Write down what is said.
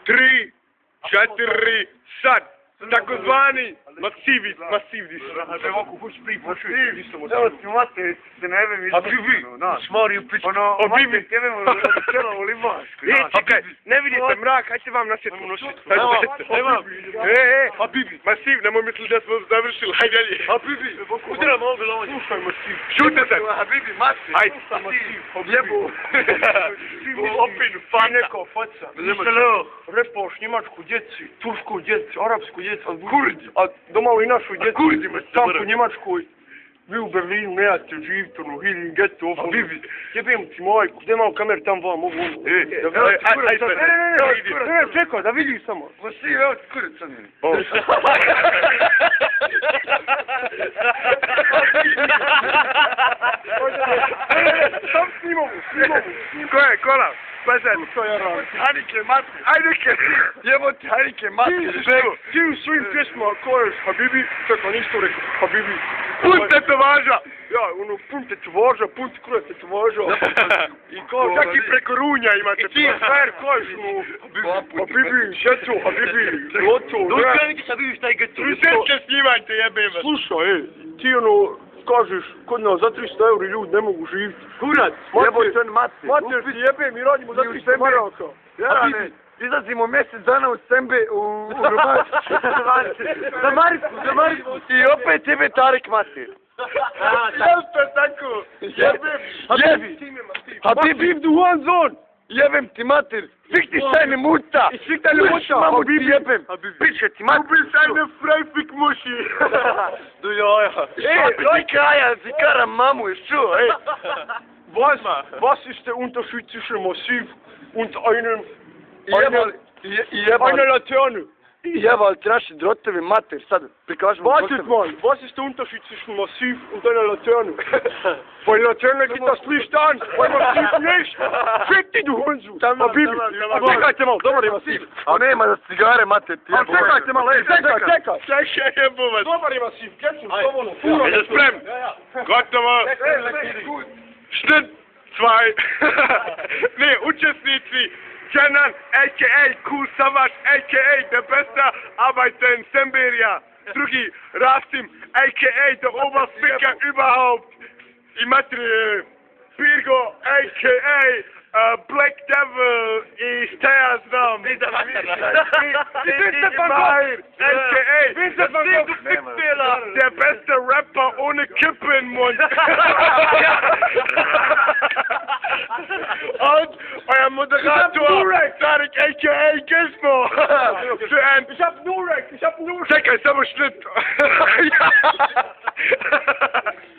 3, 4, sad. Takozvani masivni. Evo ti mate, se ne vem A Bibi, smori u pičku. A Bibi. Čekaj, ne vidite mrak, hajte vam nasjeti. A Bibi, masiv, nemoj misliti da smo završili, hajde dalje. A Bibi, udram ovo lovanje. Slušaj masiv. Šute se. A Bibi, masiv. Hajde. Jebo. Opinu, faneko, faca. Misleo, repoš njemačku djeci, tursku djeci, arapsku djeci, kurdi, a domalo i našu djeci. Tam po Njemačkoj. Vi u Berlinu nejate živite, ono, Hilling, geto, ovo, Bibi. Jebim ti moj, gdje malo kamer tam vam mogu ono. Ne, čekaj, da vidi samo. Masiv, evo ti kurac sad meni. Sam snimamo. Ko je, kola? Bazan. Hajnike, mati. Hajnike. Jebo ti Hajnike, mati. Ti u svojim pjesmama koješ Habibi, čekaj, nisto rekao, Habibi. Pun tetovaža. Ja, ono, pun tetovaža, pun ti kurac tetovaža. I kao, čak i preko runja imate. I ti fair koješ, ono, Habibi, šećo, Habibi, loto. Dođe Habibi šta je geto. Rusetke snimajte, jebem vas. Slušaj, ti ono, kažeš, kod nas za 300 euri ljudi ne mogu živjeti. Kurac, jeboj ten mate. Mater ti jebem i radimo za 300 maraka. Habibi, izlazimo mjesec dana od Sembe u Romansku. Za Marisku. I opet tebe Tarek mate. Jeste tako. Jebem. Habibi, du Huanzon. Jebem ti mater. Fick dich deine Mutter. Ich fick deine Mutter. Mamu ti jebem. Biće ti mater. Du bist eine Freifik Muschi. Du ja. Ey, Kraja, sie karam Mamu, ist so, ey. Was ist der Unterschied zwischen Massiv und einer Laterne? Jebal ti naši drotovi mater, sad prikažemo. Wartet mal, was ist der Unterschied zwischen Massiv und einer Laterne? Bei Laterne geht das Licht an, bei Massiv nicht. Fick dich, du Hurensohn. Habibi, čekajte malo, dobar je Massiv. A nema da cigare mater ti jebo. Čekajte malo, čekaj jebo vas. Dobar je Massiv, kecim, dovoljno. Jeste spremni? Gotovo. Schnitt 2. Ne, učesnici. Kenan, a.k.a. Cool Savage, a.k.a. der beste Arbeiter in Semberia. Drugi, Rasim, a.k.a. der Oberspicker überhaupt. Imatre, Birgo, a.k.a. Black Devil i Steyers Namen. Vincent van Gogh, a.k.a. Vincent van Gogh, der beste Rapper ohne Kippe im Mund. Und euer Moderator, Tarek, a.k.a. Gizmo. Ich hab Nurek. Check, ist aber Schnitt.